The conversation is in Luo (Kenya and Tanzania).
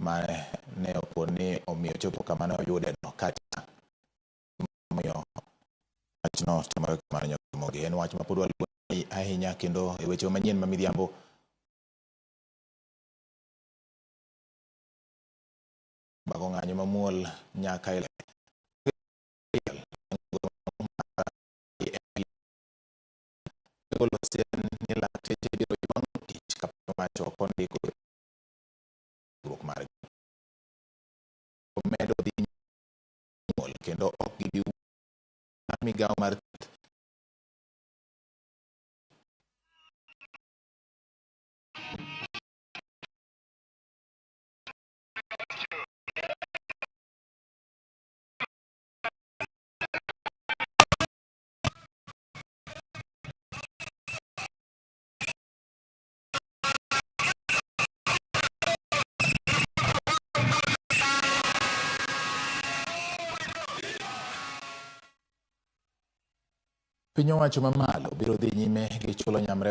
Ma ne opo ni omiyo chopo kama ne oyudeno kata omiyo wachno timore kamano Nyakumogi. En wach ma pod waluwo ahinya kendo e weche manyien ma midhiambo bago ng'anyo mamuol nyaka e golo siem ni lakteche biro ywang'o tich ka piny owacho ok ondiko riwruok margi. Omedo dhi nyuol kendo ok gibi mar migawo mar thieth. Piny owacho mamalo biro dhi nyime gi chulo nyamre.